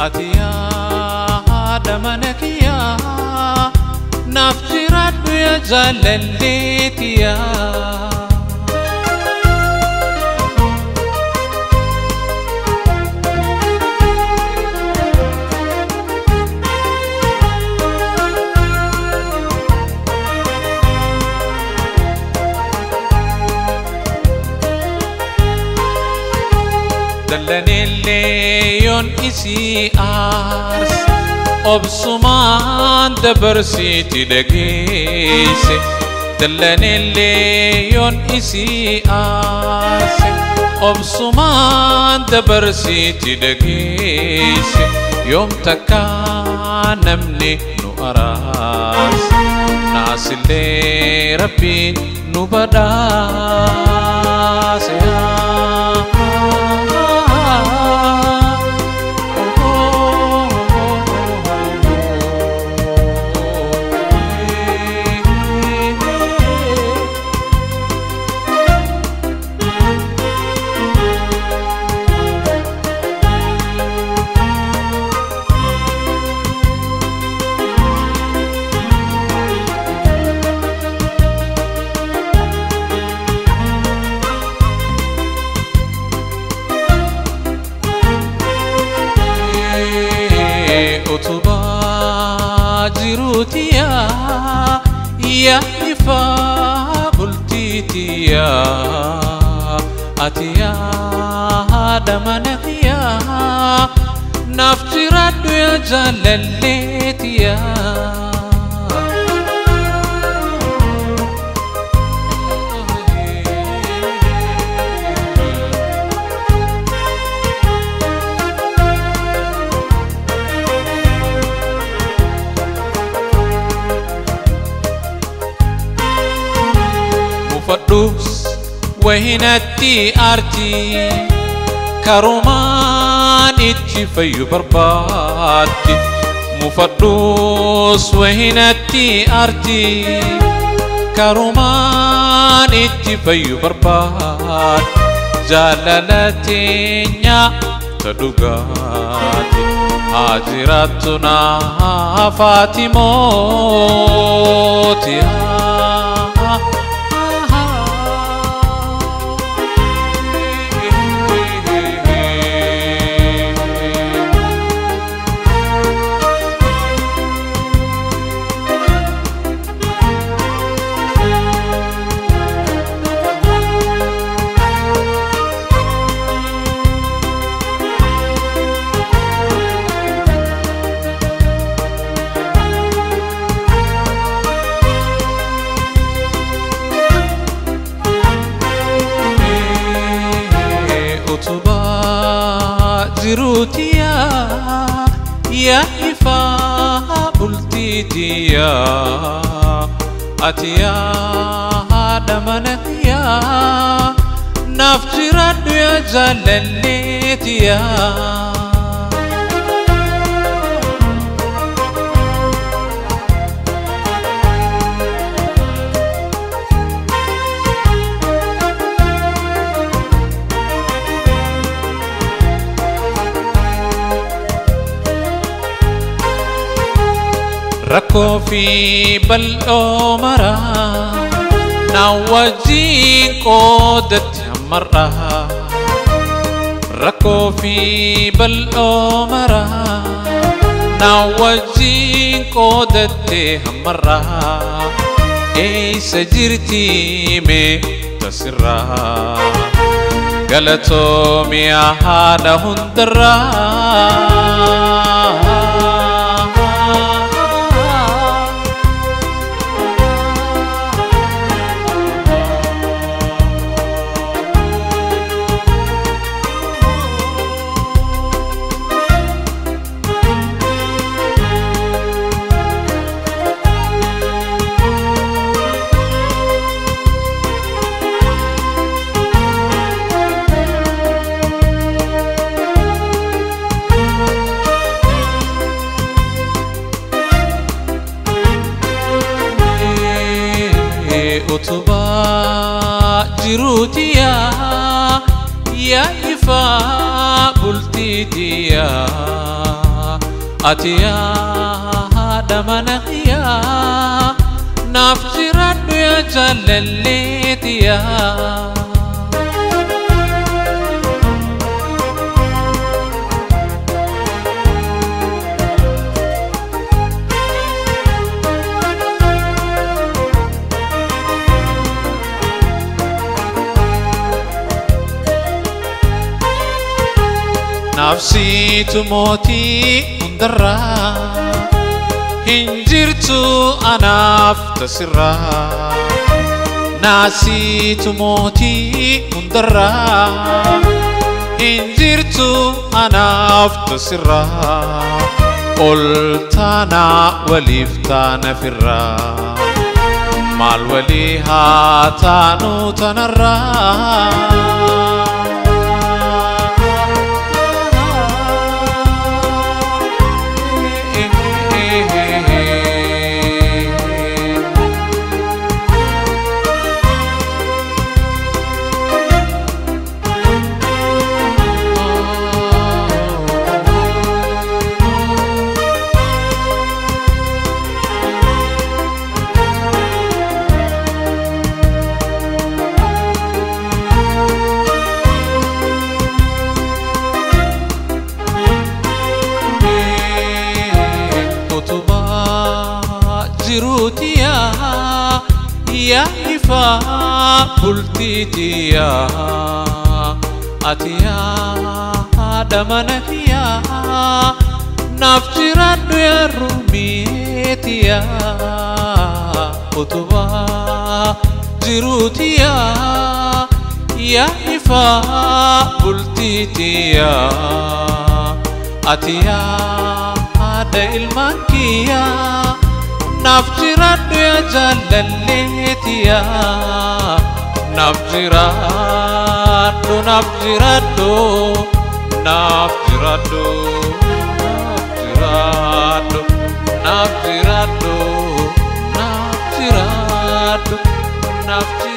Ati yaa haadha mana kiyyaa naaf jiraadhu yaa jaalalleetiyaa. Dallanillee yoon isii aarse obsumaan dabarsiiti dhageesse. Dallanillee yoon isii aarse obsumaan dabarsiiti dhageesse. Yoom takkaa namni nu araarse naasillee Rabbiin nu badhaase. Utubaa jiruutiyaa yaa ifaa bultiitiyaa ati yaa haadha mana kiyyaa naaf jiraadhu yaa jaalalleetiyaa. Mufadhus wahinatti aarti karumaan itti fayyu barbaaddi. Mufadhus wahinatti aarti karumaan itti fayyu barbaaddi. Jaalala teenya ta dhugaati haa jiraattu naaf ati mootii. Utubaa jiruutiyaa yaa ifaa bultiitiyaa ati yaa haadha mana kiyyaa naaf jiraadhu yaa jaalalleetiyaa. Rakkoo fi bal'oo maraa na wajjin qoodatti hammarraa. Rakkoo fi bal'oo maraa na wajjin qoodatti hammarraa. Eessa jirti mee tasirraa galatoomi haadha hundarraa. Utubaa jiruutiyaa yaa ifaa bultiitiyaa Ati haadha mana kiyyaa naaf jiraadhu yaa jaalalleetiyaa. Nafsiitu mootii hundarraa hin jirtu anaaf tasirraa. Naasiitu mootii hundarraa hin jirtu anaaf tasirraa. Ol taanaa waliif taana firraa maal walii haa taanu tanarraa. Jiruutiyaa yaa ifaa bultiitiyaa ati haadha mana kiyyaa naaf jiraadhu yaa ruumiitiyaa. Utubaa jiruutiyaa yaa ifaa bultiitiyaa ati haadha ilmaan kiyyaa naaf jiraadhu yaa jaalalleetiyaa. Naaf jiraadhu naaf jiraadhu naaf jiraadhu naaf jiraadhu naaf jiraadhu naaf jiraadhu naaf jiraadhu.